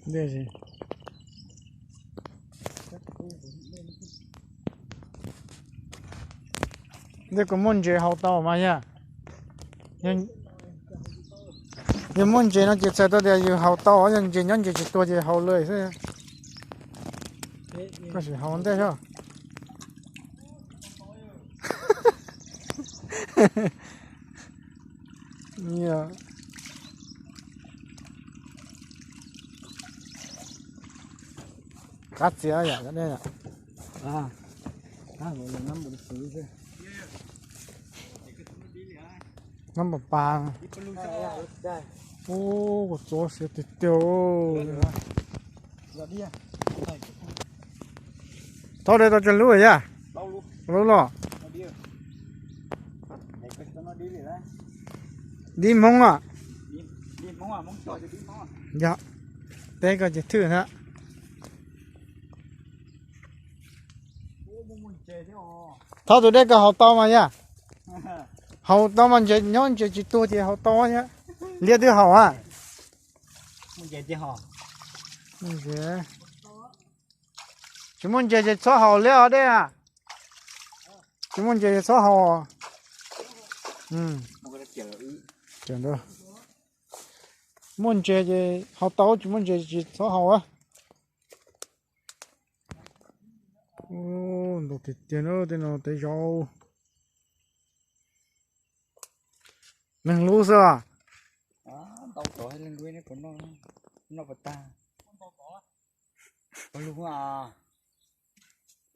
Ntej, ntej kuv muaj ntses haus tau mas yog, yog muaj ntses no ces txhais tau tias yus haus tau, yog ntses nyob ntses tsis tuag ces haus lawm xwb. Koj sim haus ntej xwb. Qab txias yom, qab dej yom. Nab npa pas. Ub, kuv txob siav tiag tiag. Thauj de tau tsawg lub yom? Lub los. Dib Hmoob a. Yog, teb koj ces thwj na. Thauj tus dej koj haus tau mas yog. Haus tau mas ntses nyob ntses tsis tuag ces haus tau thiab. Liab twb haus a. Tsis muaj ntses ces txhob haus liab os dej a. Tsis muaj ntses ces txhob haus. Muaj ntses ces haus tau, tsis muaj ntses ces txhob haus. Ntau tiag tiag na, tej no tej zaub. Neeg lub xwb. Ntau tod leej lub noj puas tag.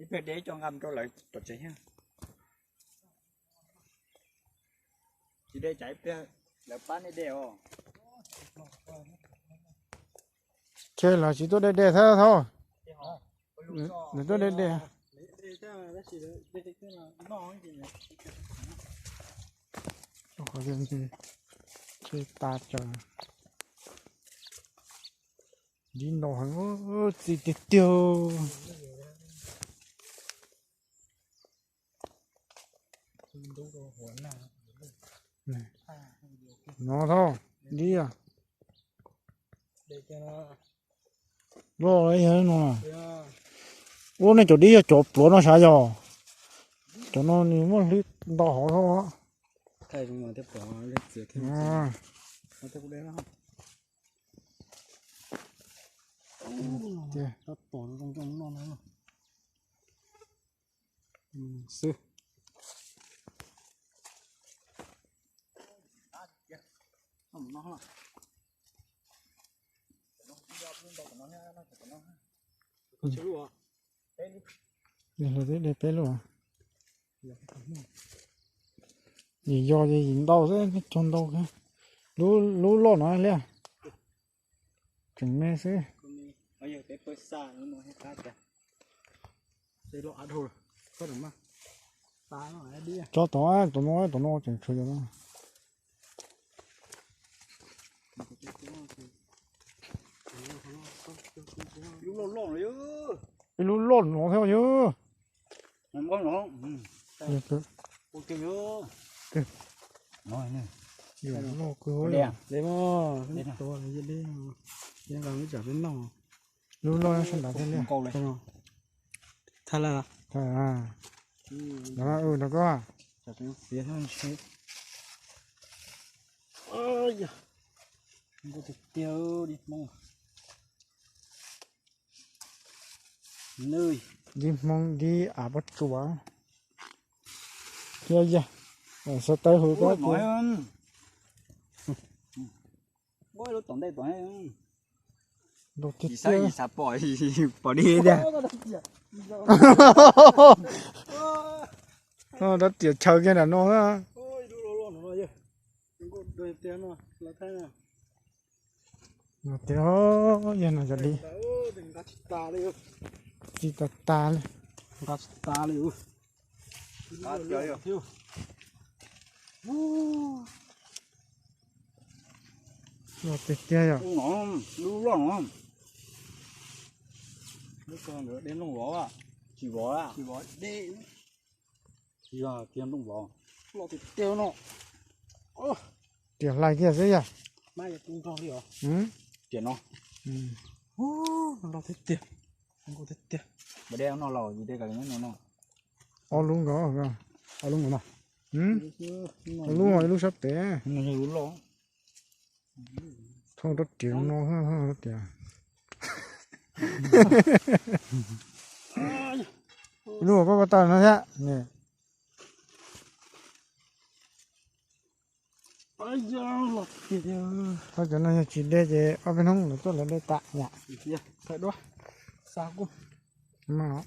Ib pliag de coj nqa rau lawv tom tsev thiab. Tsis de tsam ib pliag lawv pab nej de os. Ces lawv tsis tuaj de de thiab thaub. Lawv tuaj de de. Qhov ces tas tsaws. Dib ntau heev, txi tiag tiag. No thaub, dib. Loj no. Ua nej cov dib yog cov pluav no sav yog? Cov no nws muaj hlwb ntau hov thaub. Xwb. Yog lawv twb de peb lub. Yim yog ces yim ntau xwb, cog ntau. Lub loj no liaj. Tseem me xwb. Tso tom, tom no, tom no tseem tshuav yom. Ib lub loj no thiab yog. Loj kawg. Lub loj sab nrad thiab liaj. Thab laj. Rau koj. Dib Hmoob dib av pob tsuas. Yog yog, xav tawb hauv koj. Lub tiag tiag. Pom dib tiag. Rab tias chaw kiag nram no. No tiag, yog no yog li. Tsis tas tas li. Loj tiag tiag yog. Lub loj no. Lub ko nkawd de nplooj vov, tsis vov, tsis vov de. Tsis yog tiag, nplooj vov. Loj tiag tiag no. Tias hlais kiag xwb yog. Tias no. Ub, no loj thiab tiag, nkauj thiab tiag. Npawg de no los yus de kom nyob no no. Ob lub nkaus, ob lub nkaus no. Ub, ob lub, ib lub sab pem. Nws yog lub loj. Thauj rab riam no tias. Ib lub koj koj tau no thiab. Thauj cov no yog tsis de ces ob peb hnub lawv tuaj lawv de tas yam. Thaum duab xa kuj mas.